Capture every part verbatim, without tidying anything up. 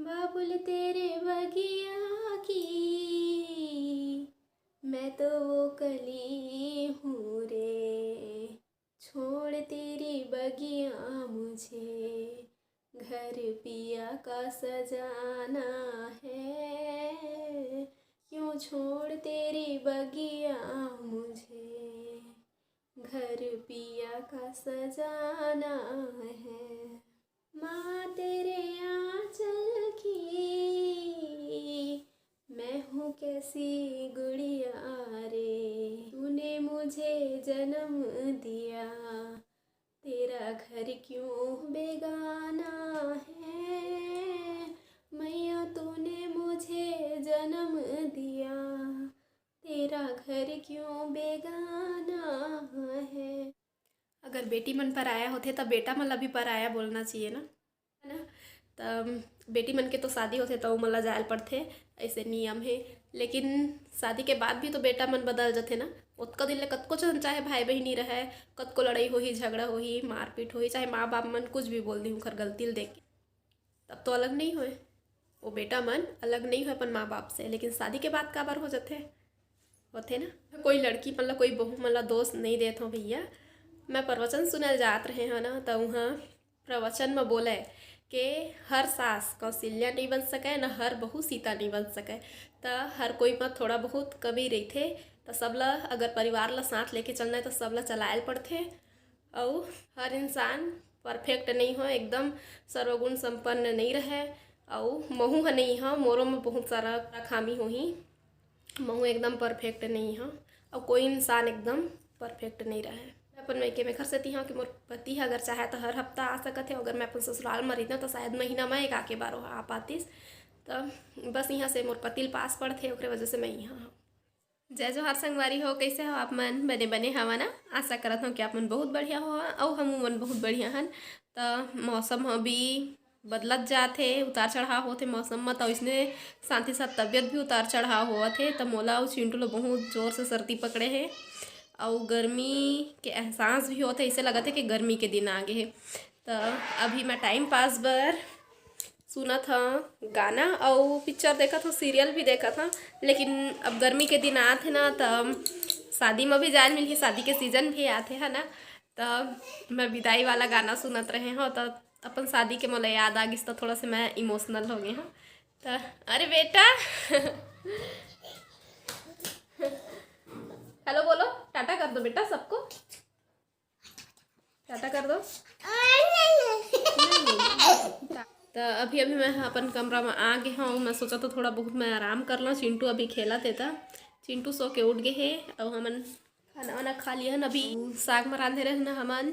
बाबुल तेरे बगिया की मैं तो वो कली हूँ रे, छोड़ तेरी बगिया मुझे, घर पिया का सजाना है। क्यों छोड़ तेरी बगिया मुझे, घर पिया का सजाना है। माँ तेरे आंचल की मैं हूँ कैसी गुड़िया रे, तूने मुझे जन्म दिया, तेरा घर क्यों बेगाना है। मैया तूने मुझे जन्म दिया, तेरा घर क्यों बेगाना है। अगर बेटी मन पराया होथे त बेटा मन ला भी पराया बोलना चाहिए ना, है ना? त बेटी मन के तो शादी होथे त ओमन ला जायल पड़थे, ऐसे नियम हे। लेकिन शादी के बाद भी तो बेटा मन बदल जथे ना। ओतका दिन ले कतको झन चाहे भाई बहिनी रहय, कतको लड़ाई होही, झगड़ा होही, मारपीट होही, चाहे माँ बाप मन कुछ भी बोल दी उनकर गलती ल देख के, तब तो अलग नहीं होय। वो बेटा मन अलग नहीं होय अपन माँ बाप से, लेकिन शादी के बाद काबर हो जथे? होथे ना। कोई लड़की मन ला, कोई बहू मन ला दोष नहीं देत हौं भैया। मैं प्रवचन सुनल जात रहे हौं ना, त उहाँ प्रवचन म बोले के हर सास कौशल्या नहीं बन सके, न हर बहू सीता नहीं बन सके। त हर कोई म थोड़ा बहुत कमी रहिथे। त सबला, अगर परिवार ला साथ लेके चलना है, त सबला चलायल पड़थे। अउ हर इंसान परफेक्ट नहीं हो, एकदम सर्वगुण संपन्न नहीं रहे। अउ महू ह नहीं हो, मोरो म बहुत सारा खामी होही। महू एकदम परफेक्ट नहीं हो, अउ कोई इंसान एकदम परफेक्ट नहीं रहे। मैं अपन मायके में घर से तिहा कि मोर पति ह अगर चाहे तो हर हफ्ता आ सकत हे, अगर मैं अपन ससुराल म रहिता तो शायद महीना म एक आके बार आ पातिस। तो बस यहाँ से मोर पति ल पास पड़थे, ओकरे वजह से मैं यहाँ हूँ। जय जोहार संगवारी हो, कैसे हो आप मन? बने बने हवा ना? आशा करत हूँ कि आप मन बहुत बढ़िया हो अउ हमू मन बहुत बढ़िया हन। त मौसम ह भी बदलत जात हे, उतार चढ़ाव होत हे मौसम म, त इसने साथ ही साथ तबीयत भी उतार चढ़ाव होवत हे। त मोला अउ चिंटू ल बहुत जोर से सर्दी पकड़े हे अउ गर्मी के एहसास भी होत हे, ऐसे लगत हे कि गर्मी के दिन आ गे हे। त अभी मैं टाइम पास बर सुनत हव गाना अउ पिक्चर देखत हव, सीरियल भी देखत हव, लेकिन अब गर्मी के दिन आत हे ना, त शादी म भी जाए मिलही, शादी के सीजन भी आत हे, है ना? त मैं विदाई वाला गाना सुनत रहे हव, त अपन शादी के मोला याद आ गिस, त थोड़ा से मैं इमोशनल हो गे हव। त अरे बेटा, हेलो बोलो, टाटा कर दो बेटा सबको। टाटा कर दो। त अभी अभी मैं अपन कमरा में आ गे हूँ। मैं सोचा तो थोड़ा बहुत मैं आराम कर लूँ। चिंटू अभी खेलत हे, त चिंटू सो के उठ गे हे। अउ हमन खाना वाना खा लिया हन। अभी साग में रांधे रहे ना हमन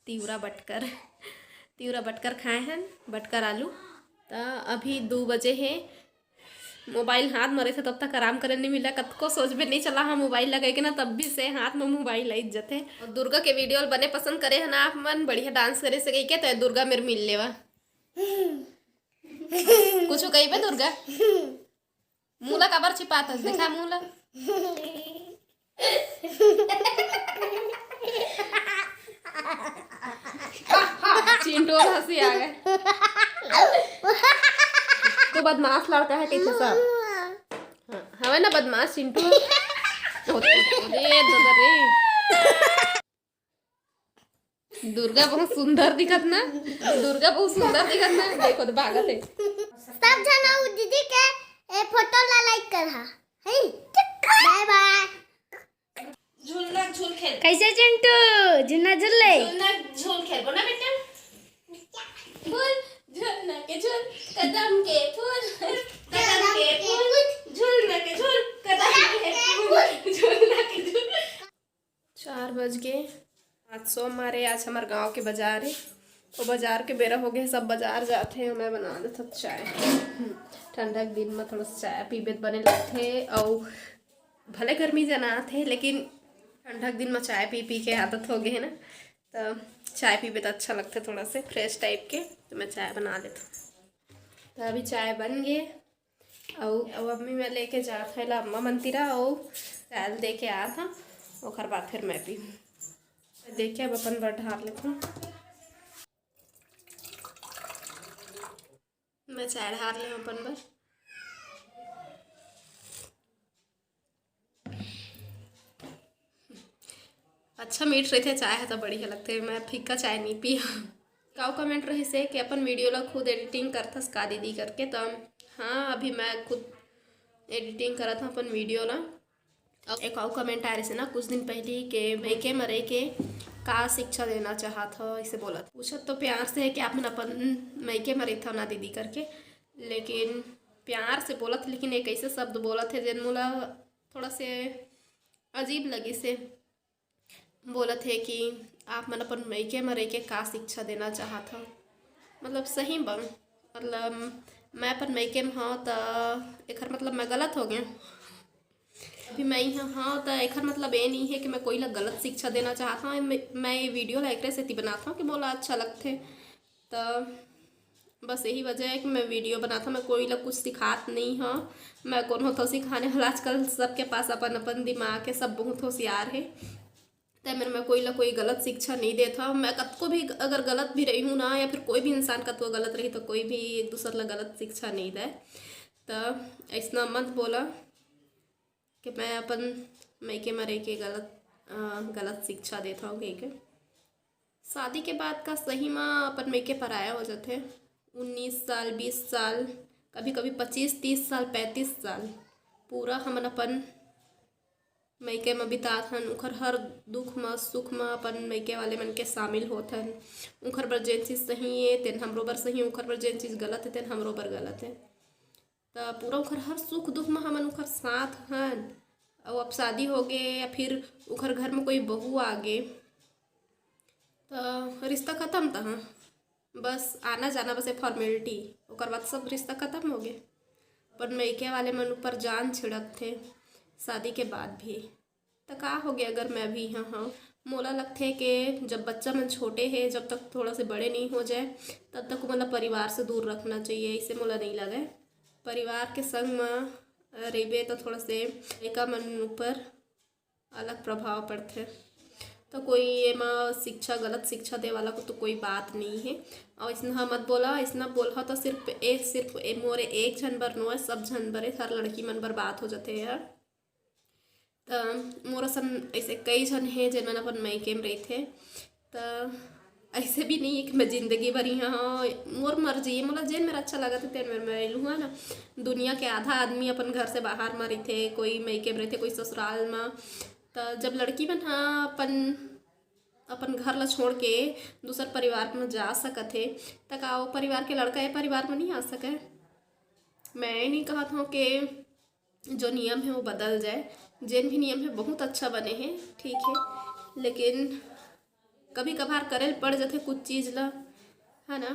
तिवरा बटकर, तिवरा बटकर खाए हन, बटकर आलू। त अभी दो बजे हे। मोबाइल हाथ में रहिथे तब तक आराम करे नहीं मिला। कतको सोचबे नहीं चला, हाँ मोबाइल लगे के ना, तब भी से हाथ में मोबाइल आई जथे। अउ दुर्गा के वीडियो ल बने पसंद करे है ना आप मन, बढ़िया डांस करे से कहिके, तो दुर्गा मेर मिल लेवा। कुछ कहिबे दुर्गा? मुंह ला काबर छिपात हस? देखा मुंह ला। चिंटू और हंसी आ गए। तो बदमाश लड़का है कैसे सब? हाँ, हवे ना बदमाश चिंटू। अरे दादा रे। दुर्गा बहुत सुंदर दिखत ना, दुर्गा बहुत सुंदर दिखत ना। देखो तो भागत है। सब जना उ दीदी के ए फोटो ला लाइक कर हा। हे, बाय बाय। झूलना झूल खेल। कैसे चिंटू? झूलना झूल ले। झूलना झूल खेल बोना बेटा। फूल झूलना के झूल, कदम के फूल, कदम के फूल, झूलना के झूल, कदम के फूल, झूलना के झूल। चार बज गे। आज सोमवार हे, आज हमर गांव के बाजार हे। तो बाजार के बेरा हो गे, सब बाजार जाथे। मैं बना देथव चाय। ठंडा के दिन में थोड़ा सा चाय पीबे त बने लगथे। अउ भले गर्मी जनात हे, लेकिन ठंडा के दिन में चाय पी पी के आदत हो गे हे ना, तो चाय पीबे त अच्छा लगथे, थोड़ा से फ्रेश टाइप के। तो मैं चाय बना लेथव। तो अभी चाय बन गे। अउ, अउ अम्मी मैं लेके जात हौं एला अम्मा मन तीरा, अउ चाय दे के आत हौं, ओकर बाद फिर मैं पीहूँ। देखिए, अब अपन बर ढार लेथौं। मैं चाय ढार ले अपन बर। अच्छा मीठ रहिथे चाय ह, त बढ़िया लगथे। मैं फीका चाय नहीं पी। काऊ कमेंट रहिस हे कि अपन वीडियो ला खुद एडिटिंग करथस का दीदी करके, त हाँ, अभी मैं खुद एडिटिंग करत हूँ अपन वीडियो ला। अउ एक अउ कमेंट आए रहिस ना कुछ दिन पहले के, मइके म रह के का शिक्षा देना चाहत हो, इसे बोलत पूछत तो प्यार से है कि आप मन अपन मइके म रहिथव ना दीदी करके, लेकिन प्यार से बोलत, लेकिन एक ऐसे शब्द बोलत है जेन मोला थोड़ा से अजीब लगिस हे। बोलत हे कि आप मन अपन मइके म रहिके का शिक्षा देना चाहत हव। मतलब सही बा, मतलब मैं अपन मइके म हव त एकर मतलब मैं गलत हो गया। अभी मैं इहाँ हव त एकर मतलब ये नहीं है कि मैं कोई ला गलत शिक्षा देना चाहत हव। मैं, मैं ये वीडियो ला एकरे सेती बनात हव कि मोला अच्छा लगथे। त बस यही वजह है कि मैं वीडियो बनात हव। मैं कोई ला कुछ सिखात नहीं हव। मैं कोनो तो सिखाने वाला, आजकल सबके पास अपन अपन दिमाग है, सब बहुत होशियार है। तै मेर मैं कोई ला कोई गलत शिक्षा नहीं देत हव। मैं कतको भी अगर गलत भी रही हूँ ना, या फिर कोई भी इंसान कतको गलत रही, तो कोई भी एक दूसर ला गलत शिक्षा नहीं दे। त ऐसना मत बोला कि मैं अपन मइके म रहिके गलत, अ, गलत शिक्षा देत हव कहिके। शादी के बाद का सही म अपन मइके पराया हो जाथे। उन्नीस साल, बीस साल, कभी कभी पच्चीस, तीस साल, पैंतीस साल पूरा हमन अपन मइके म बितात हन। उखर हर दुख म, सुख म अपन मइके वाले मन के शामिल होत हन। उखर बर जेन चीज सही हे, तेन हमरो बर सही हे, उखर बर जेन चीज गलत हे, तेन हमरो बर गलत हे। त पूरा उखर हर सुख दुख म हमन उखर साथ हन। अउ अब शादी होगे या फिर उखर घर म कोई बहू आगे, त रिश्ता खतम तहाँ। बस आना जाना, बस एक फॉर्मेलिटी, ओकर बाद सब रिश्ता खतम होगे। पर मइके वाले मन ऊपर जान छिड़कथे शादी के बाद भी। त का होगे अगर मैं भी इहाँ हव? मोला लगथे कि जब बच्चा मन छोटे हे, जब तक थोड़ा से बड़े नहीं हो जाए, तब तक ओमन ला परिवार से दूर रखना चाहिए, ऐसे मोला नहीं लगे। परिवार के संग म रहिबे त थोड़ा से लइका मन ऊपर अलग प्रभाव पड़थे। त कोई एमा शिक्षा, गलत शिक्षा दे वाला को तो कोई बात नहीं हे। अउ अइसना मत बोला, अइसना बोलहा त सिर्फ ए, सिर्फ ए, मोरे एक झन बर नोहे, सब झन बर, हर लड़की मन बर बात हो जाथे यार। त मोर असन ऐसे कई झन हे जेन मन अपन मइके म रहिथे। त ऐसे भी नहीं है कि मैं जिंदगी भर यहाँ हूँ, मोर मर्जी, मोला जेन मेर अच्छा लगत हे तेन मेर मैं रह लूँ, है ना। दुनिया के आधा आदमी अपन घर से बाहर म रहिथे, कोई मइके म रहिथे, कोई ससुराल म। त जब लड़की मन ह अपन, अपन घर ला छोड़ के दूसर परिवार म जा सकत हे, त का वो परिवार के लड़का ये परिवार म नहीं आ सके? मैं ये नहीं कहत हूँ कि जो नियम है वो बदल जाए। जेन भी नियम है बहुत अच्छा बने हैं, ठीक है, लेकिन कभी कभार करे ल पड़ जाथे कुछ चीज़ ला, है ना।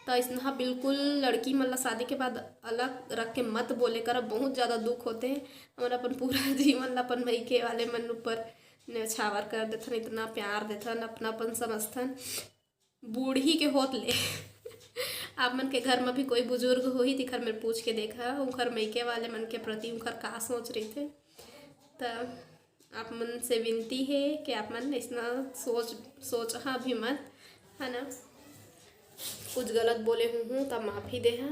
तो इसना बिल्कुल लड़की मन ला शादी के बाद अलग रख के मत बोले कर, बहुत ज़्यादा दुख होते हैं। हमन अपन पूरा जीवन ला अपन मइके वाले मन ऊपर न्यौछावर कर देथन, इतना प्यार देथन, अपनापन समझथन। बूढ़ी के होत ले आप मन के घर म भी कोई बुजुर्ग होही, तिखर मेर पूछ के देखा, उखर मइके वाले मन के प्रति उखर का सोच रहिथे। त आप मन से विनती हे कि आप मन अइसना सोच, सोचहा भी मत, है ना। कुछ गलत बोले हूँ, हूँ त माफ़ी देहा।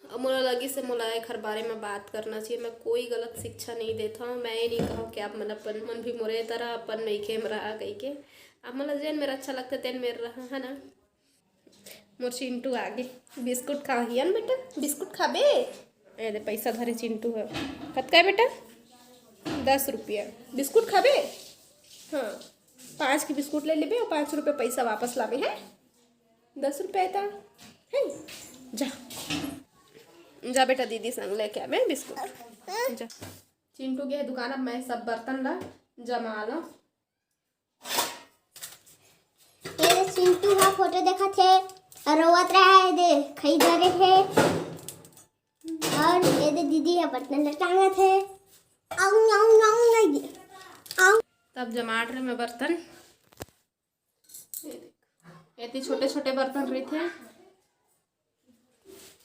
अब मोला लगिस हे मोला एखर बारे म बात करना चाहिए। मैं कोई गलत शिक्षा नहीं देत हूँ। मैं ये नहीं कहूँ कि आप मन अपन, मन भी मोरे तरह अपन मइके म रहा कहिके। आप मन ला जेन मेर अच्छा लगथे तेन मेर रहा, है ना। मोर चिंटू आगे बिस्कुट खाही न बेटा, बिस्कुट खाबे? ए दे पैसा धरे चिंटू ह। कतका हे बेटा? दस रुपया। बिस्कुट खाबे? हाँ, पाँच के बिस्कुट ले लेबे अउ पाँच रुपया पैसा वापस लाबे, है? दस रुपया त है। जा, जा बेटा, दीदी संग लेके आबे बिस्कुट। जा। चिंटू गे हे दुकान, अब मैं सब बर्तन ला जमा ला। ये दे चिंटू हा फोटो देखत हे, रोवत रहा है, दे खई धरे हे। और ये दे दीदी हा बर्तन ला टांगत हे। आऊ, आऊ, आऊ, आऊ। तब जमात रहे मैं बर्तन। ये देख, एती छोटे छोटे बर्तन रहिथे,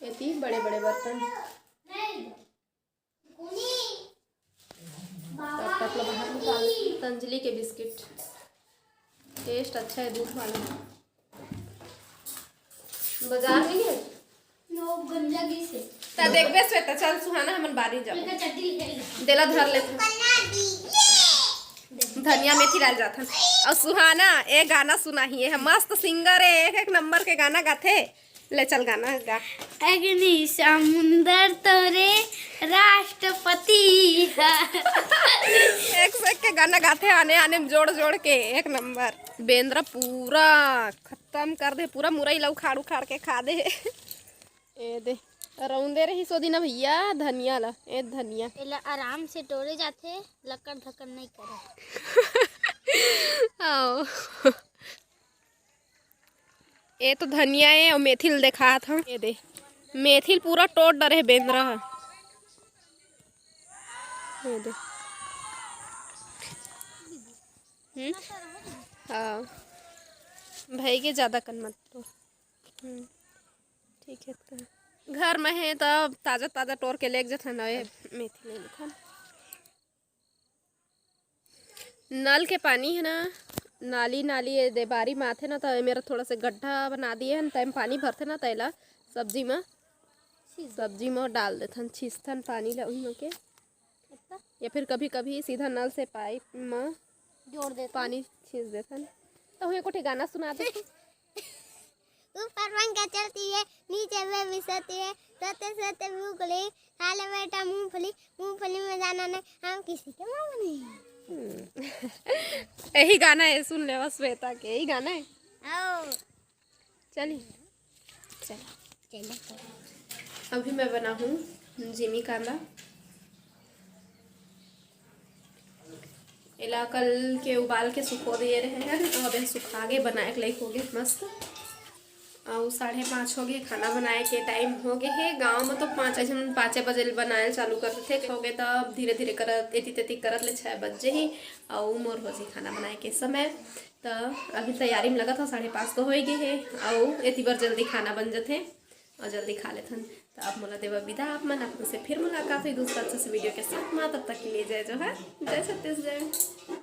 एती बड़े बड़े बर्तन। तब तक लो बाहर निकाल। पतंजलि के बिस्किट, टेस्ट अच्छा है दूध वाला। बाजार में नहीं है। नो गंजा गिस हे। त देखबे श्वेता, चल सुहाना, हमन बारी जाबो। एकर चड्डी निकाल ले। देला धर ले। धनिया मेथी लाल जाथन। अउ सुहाना ए गाना सुनाही, ए ह मस्त सिंगर हे, एक एक नंबर के गाना गाथे। ले चल गाना गा। अग्नि समुंदर तोरे राष्ट्रपति ह। एक से एक के गाना गाथे, आने आने में जोड़ जोड़ के एक नंबर। बेंदरा पूरा खत्म कर दे, पूरा मुरई ला उखाड़ उखाड़ के खा दे। ए दे, रौंदे रही सोदिना भैया धनिया ला। ए धनिया। एला आराम से टोरे जाथे, लकड़ धकड़ नहीं करे। आओ। ए तो धनिया ए अउ मेथी ल देखात हूँ। ए दे, मेथी ल पूरा टोर डरे हे बेंदरा ह। ए दे। हम्म? हाँ। भाई के ज्यादा कन मत टोर। हम्म। ठीक है, तो घर में है तो ताजा ताजा टोर के लेके जथन। ए मेथी ले लेथन। नल के पानी है ना, नाली नाली ए दे बारी में आथे ना, तो ए मेरा थोड़ा से गड्ढा बना दिए हन, तइम पानी भरथे ना, तैला सब्जी में, सब्जी में डाल देथन, छीसथन पानी ला उही में के। या फिर कभी कभी सीधा नल से पाइप में जोड़ देथन। पानी छीस देथन। तो हुए कोठी गाना सुना दे। ऊपर पंखा चलती है, नीचे में भी सोती है, सोते सोते भूख लगी, खा ले बेटा मूंगफली, मूंगफली में जाना नहीं, हम किसी के मामा नहीं। हम्म। यही गाना है, सुन ले बस श्वेता के, यही गाना है। आओ। चली। चल। चला। अभी मैं बनाहूँ जिमी कांदा। एला कल के उबाल के सुखो दिए रहे हैं, अब ये सुखा के बनाए के लायक हो गए मस्त। अउ साढ़े पाँच हो गए, खाना बनाए के टाइम हो गए है। गाँव में तो पाँच, ऐसे पाँचे बजे ले बनाए चालू कर देथे, हो गए तो अब धीरे धीरे करत, एती तेती करत ले छः बज ही, अउ मोर हो जी खाना बनाए के समय। तो अभी तैयारी में लगत हो, साढ़े पाँच तो हो ही गए है, अउ एती बर जल्दी खाना बन जथे। अउ जल्दी खा लेथन। तो अब मोला देवा विदा, आप मन, आप मन से फिर मुलाकात हुई दूसरा अच्छा से वीडियो के साथ में। तब तक के लिए जय जोहार, जय छत्तीसगढ़।